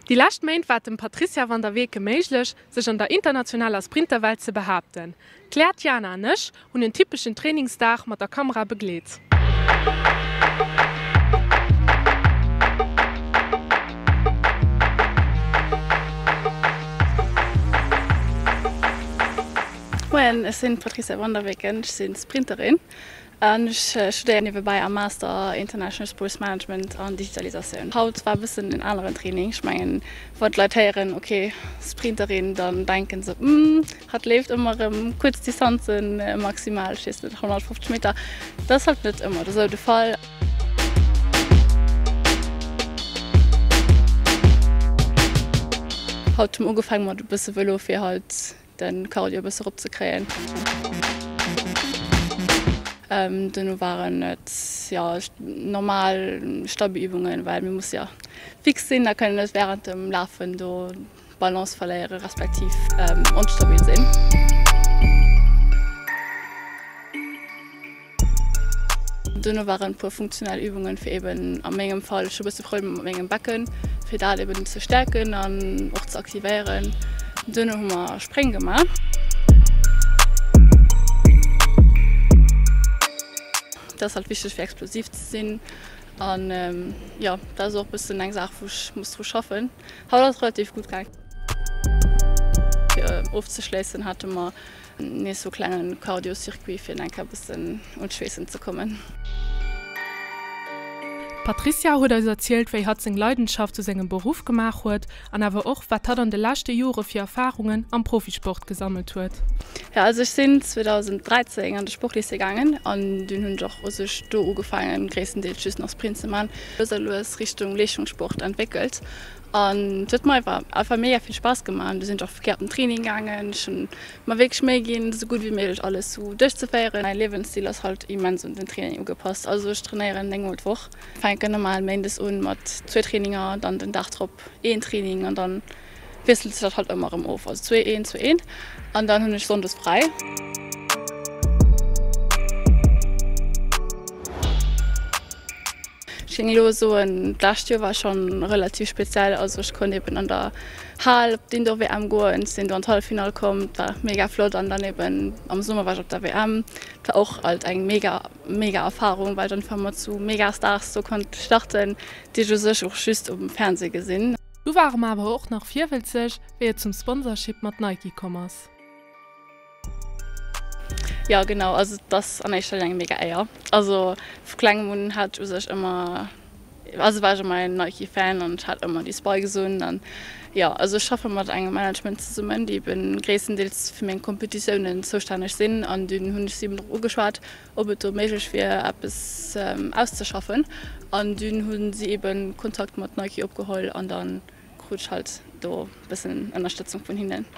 Déi lescht Méint war et dem Patrizia van der Weken méiglech, sech an der internationaler Sprinterwelt ze behaapten. D'Claire, d'Jana an ech hunn en typeschen Trainingsdag mat der Kamera begleet. Moien, ech sinn d'Patrizia van der Weken, ech si Sprinterin An ech studéieren niewebäi am Master International Sports Management an Digitalisatioun. Haut war e bëssen en aneren Training. Ech mengen, wann d'Leit héieren, ok, Sprinterin, dann denken se, Hm, hatt leeft ëmmer erëm kuerz Distanzen, maximal, ech weess net, 150 Meter. Dat ass halt net ëmmer esou de Fall. Haut hu mer ugefaange mat e bësse Vëlo, fir halt den Cardio e bësse rop ze kréien. Duerno waren et jo normal Stabi-Übungen, well mir musse jo fix sinn a kënnen net wärend dem Lafen do d'Balance verléiere respektiv onstabil sinn. Duerno waren e puer funktionell Übungen fir eben a mengem Fall, ech hu e bësse Problemer mat mengem Becken, fir dat eben ze stäerken an och ze aktivéieren. Duerno hu mer Spréng gemaach. Dat ass halt wichteg fir explosiv ze sinn an jo dat ass och e bëssen eng Saach wou ech muss dru schaffen. Haut ass et relativ gutt gaang. Fir ofzeschléissen hate mer Nees sou klengen Cardio Circuit fir enker bessen un d'Schweessen ze kommen. D'Patricia huet eis erzielt wéi hatt seng Leidenschaft zu sengem Beruff gemaach huet an awer och wat hatt an de leschte Jore fir Erfarungen am Profisport gesammelt huet. Jo also ech sinn 2013 an de Sportlycée gaangen an dunn hunn ech och u sech do ugefaangen gréisstendeels just nach Sprint ze man. Lues a lues Richtung Leeschtungssport entwéckelt An et huet mer einfach einfach mega vill Spaass gemaach an du sinn ech och gär op den Training gaangen. Ech hunn mer wierklech Méi ginn, esou gutt wéi méiglech alles sou duerchzeféieren. Mäi Liewensstil ass halt immens un den Training ugepasst. Also ech trainéieren 9 mol d'Woch, fänken normal méindes un mat zwee Traininger, dann den Dag drop een Training an dann wiesselt sech dat halt ëmmer erëm of, also zwee, een, zwee, een an dann hunn ech sonndes fräi. Ech géing elo soen, d'lescht Joer war schonn relativ speziell. Also ech konnt eben an der Hal op d'Indoor-WM goen, sinn do an d'Halleffinall komm, dat war mega flott. An dann eben am Summer war ech op der WM, dat war och alt eng mega, mega Erfarung, well ech einfach mat sou mega Stars do konnt starten, déi ech u sech och just um Fernseh gesinn. Du ware mer awer och nach virwëlzeg, wéi et zum Sponsorship mat Nike komm ass. Jo genau, also et ass an éischter Linn eng mega Éier. Also vu klengem un hat ech u sech ëmmer, also war ech ëmmer en Nike Fan an ech hat ëmmer déi Spikes un an jo, also ech schaffe mat engem Management zesummen, déi eben gréisstendeels fir meng Kompetitiounen zoustänneg sinn an dunn hunn ech si eben drop ugeschwat, ob et do méiglech wier eppes auszeschaffen an dunn hu si eben Kontakt mat Nike opgeholl an dann krut ech halt do bëssen Ënnerstëtzung vun hinnen.